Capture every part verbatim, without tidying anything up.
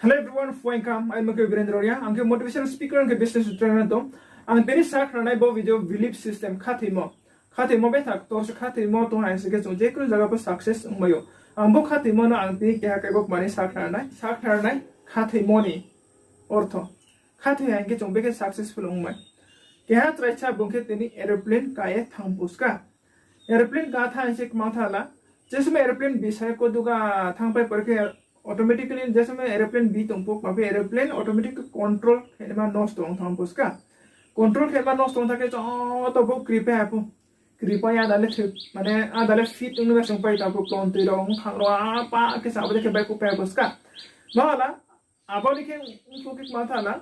Hello everyone, welcome. Ang khe Birendra Reang, ang khe motivational speaker, ang khe business trainer tong. Ang tini sakhnanai bo video belief system, khathoimo. Khathoimo betha ktor se, khathoimo tong hai se khe chung jekunu jaga pho success ongmai ou. Ang bo khathoimo no ang tini keha kaibo mani sakhnanai, sakhnanai khathoimo ni ortho. Khathoi hai khe chung bekhe successful ongmai. Keha chraisa bung khe tini aeroplane ka ye thang phuska. Aeroplane ka thang se kma thala. Je somoi aeroplane bisa ye koduga thangpai pore khe automatically je somoi aeroplane bi tong pho, kma phi aeroplane automatic control khe ma nosto ong thang phuska. Control khe ma nosto ong thang khe joto bo kripai ha pho. Kripai ada le thik, mane ada le fit ong no song pai ta pho, klon tui rao ong khang rao apa khe sa abo de khe bai kupai ha phuska. Mahala, abo ni khe ongphu khe kma thala.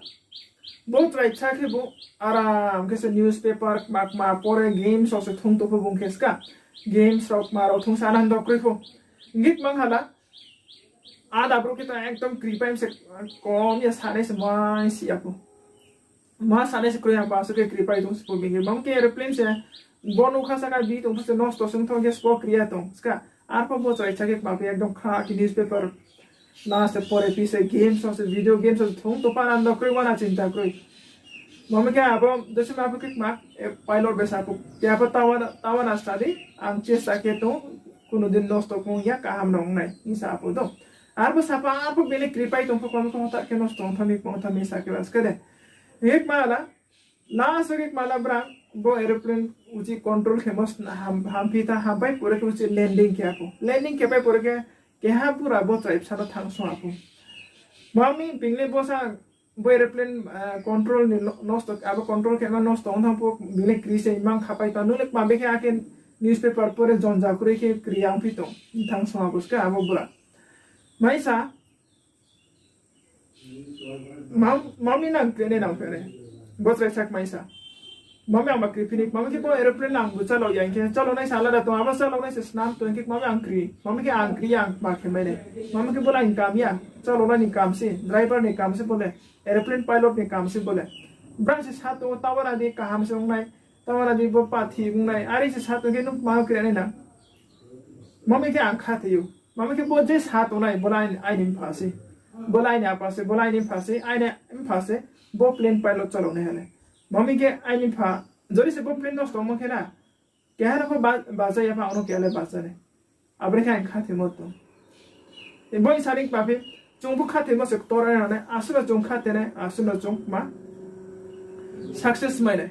Bo chraisa khe bo aram khe se newspaper kma kma pore, games rao se thung tong pho bung khe ska. Games rao kma rao thung se anando kroi pho. Hingkhe kma hala, ada brouh khe ta ekdom kripai se kom ya sanai se mai si ya pho. Ma sanai se kroi ya pho, asuh khe kripai tong se pho bung khe. Bung khe aeroplane se bo nukha saka bi tong pho se nosto se ong thang khe sbo kri ya tong ska. Arpho bo chraisa khe kma phi ekdom kha khe newspaper la se pore phi se, games rao se, video games rao se thung tong pho anando kroi, wana chinta kroi. Mami khe abo dosima pho khe kma, e, pilot bai sa pho, khe abo tawana, tawana study, ang chesta khe tong, kuno din nosto ong ya, kaham no ong nai, hing sa pho do. Arpho sa pho, arpho bini kripai tong pho, kma khe hota khe nosto ong thang mi, ong thang mi sa khe ba ska de. Hingkhe kma la, last khe kma la brang, bo aeroplane uchih control khe mo sna ham, hamphi tha, hampai pore khe uchih landing khe ya pho. Landing khe pai pore khe, keha bura bo chraisa no thangsung ha pho. Mami bini le bo sa, bo aeroplane, ah, control ni no-, nosto, abo control khe ma nosto ong thang pho, bini kri se imang khapai tong, nung le kma bekhe akhe newspaper pore jonja kroi khe kri ya ongphi tong, thangsung ha phuska abo bura. Maisa, Mam-, mami nang kri nai nang phere. Bo chraisa kmaisa. Mami ang ba kri phi ni, mami khe bo aeroplane nang bu chalao ya, hingkhe chalao nai se alada tong, abo chalao nai se snam tong, hingkhe mami ang kri, mami khe ang kri ya, ang ma khe mai nai. Mami khe bo lai ni kam ya, chalao nai ni kam se, driver ni kam se bo le, aeroplane pilot ni kam se bo le. Brang se sa tong, tawana di kaham se ong nai, tawana di bo pathi ong nai, are se sa tong khe nung ma kri nai nang. Mami khe ang khathoi ou. Mami khe bo je sa tongnai, bo le aini, aini mpha se. Bo le aini apa se, bo le aini mpha se, aini mpha se, bo plane pilot chalao nai ha le. Mami khe aini mpha, jori se bo plane nosto ongmo khe na, keha no pho ba-, bacha ya pha, ano keha le bacha nai. Abo ni khe ang khathoimo tong. Bo ni sari kma phi, chung bo khathoimo se ktor nai nang nai, asuh no chung khathoi nai, asuh no chung kma success mai nai.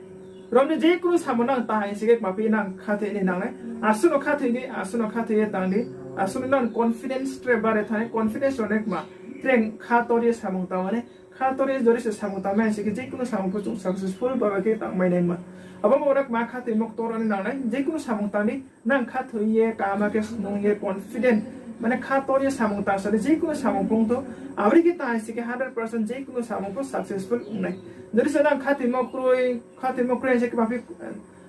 Rom ni jekunu samung nang ta hai se khe kma phi nang khathoi ni nang nai. Asuh no khathoi di, asuh no khathoi ye tang di, asuh no nang confidence tre bare thanai, confidence rao nai kma, tre kha tor ye samung tang nai, kha tor ye jori se samung tang nai se khe jekunu samung pho chung successful baba khe tang mai nai ma. Abo bo rao kma khathoimo ktor nai nang nai, jekunu samung tang di, nang khathoi ye kaham khe snung ye confident, mane kha tor ye samung tang sa di, jekunu samung pho ong tho, abo ni khe ta hai se khe hundred percent jekunu samung pho successful ong nai. Jori se nang khathoimo kroi, khathoimo kroi se kma phi,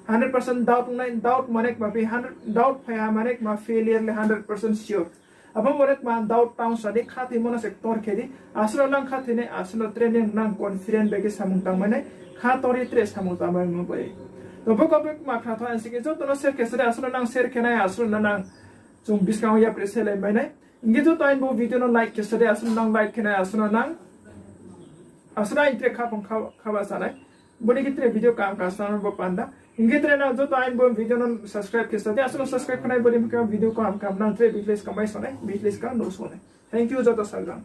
hundred percent doubt ong nai, doubt mane kma phi hundred, doubt phai ha mane kma failure le hundred percent sure. Abo bo rao kma doubt tang sa di, khathoimo no se ktor khe di, asuh no nang khathoi nai, asuh no tre nang confident bai khe samung tang mai nai, kha tor ye tre samung tang mai mo bai. To bo kau kma khna tho, ang se khe joto no share khe sa di, asuh no nang share khe nai, asuh no nang chung buskang wo yapri se lai mai nai. Hingkhe joto aini bo video no like khe sa di, asuh no nang like khe nai, asuh no nang, asuh no aini tre khaphang kha-, khaba sa nai. Bo ni khe tre video kaham kaham sa nai bo panda. Hingkhe tre nang joto aini bo video no subscribe khe sa di, asuh no subscribe khe nai, bo ni khe video kaham kaham nang tre bilis kang mai sa nai, bilis kang no sa nai. Thank you joto salgang.